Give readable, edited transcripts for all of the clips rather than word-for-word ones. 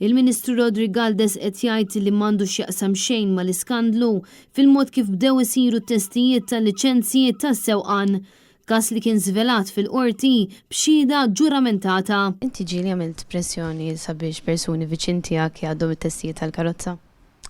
Il-Ministru Roderick Galdes qed jgħid li m'għandu x'jaqsam xejn mal-iskandlu fil-mod kif bdew isiru t-testijiet tal-liċenzji tas-sewqan. Każ li kien żvelat fil-Qorti b'xhieda ġuramentata. Inti ġieli għamilt pressjoni sabiex persuni viċin tiegħek jgħaddu mit-testijiet tal-karozza?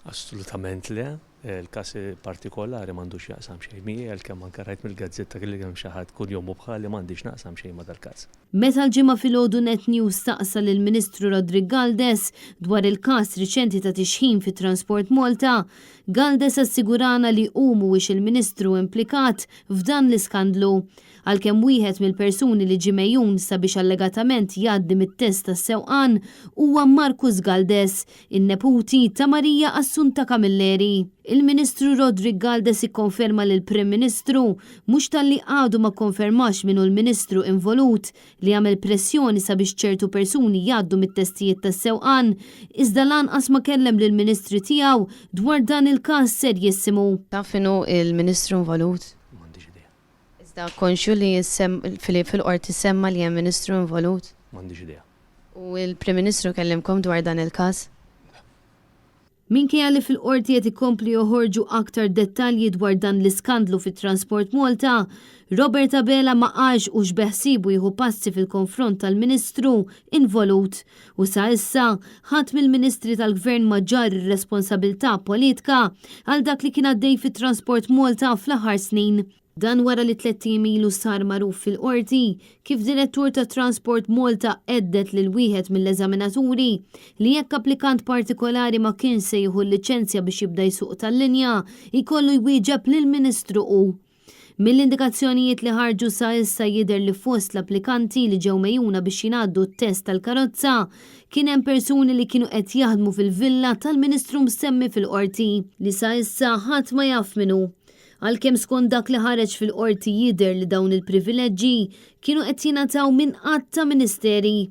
Assolutament le. Il-każ partikolari m'għandu x'jaqsam xejn miegħi għalkemm anke rajt mill-gazzetta li hemm xi ħadd kunjomu bħali m'għandi x'naqsam xejn ma' dal-każ. Meta l-Ġimgħa filgħodu Net News staqsa lill-Ministru Roderick Galdes dwar il-każ riċenti ta' tixħim fi Transport Malta, Galdes assigurana li hu mhuwiex il-Ministru implikat f'dan l-iskandlu, għalkemm wieħed mill-persuni li ġie megħjun sabiex allegatament jgħaddi mit-test tas-sewqan huwa Marcus Galdes, in-neputi ta' Maria Assunta Camilleri. Il-Ministru Roderick Galdes ikkonferma li l-Prim Ministru mhux talli għadu ma kkonfermax min hu l-Ministru involut li għamel pressjoni sabiex ċertu persuni jgħaddu mit-testijiet tas-sewqan, iżda lanqas ma kellem lill-ministri tiegħu dwar dan il-każ serjissimu. Taf min hu l-Ministru involut? M'għandix idea. Iżda konxju li fil-Qorti ssemma li hemm Ministru involut? M'għandix idea. U l-Prim Ministru kellimkom dwar dan il-każ? Le. Minkejja li fil-Qorti qed ikompli joħorġu aktar dettalji dwar dan l-iskandlu fi Transport Malta, Robert Abela ma qalx hux beħsiebu jieħu passi fil-konfront tal-Ministru involut u sa issa ħadd mill-Ministri tal-Gvern ma ġarr ir-responsabilità politka għal dak li kien għaddej fi Transport Malta fl-aħħar snin. Dan wara li tlett ijiem ilu sar magħruf fil-Qorti kif direttur ta' Transport Malta hedded lil wieħed mill-eżaminaturi li jekk applikant partikolari ma kienx se jieħu l-liċenzja biex jibda jsuq tal-linja, jkollu jwieġeb lill-Ministru hu. Mill-indikazzjonijiet li ħarġu sa issa jidher li fost l-applikanti li ġew megħjuna biex jingħaddu t-test tal-karozza kien hemm persuni li kienu qed jaħdmu fil-villa tal-Ministru msemmi fil-Qorti, li sa issa ħadd ma jaf min hu. Għalkemm skont dak li ħareġ fil-Qorti jidher li dawn il-privileġġi kienu qed jingħataw minn għadd ta' Ministeri.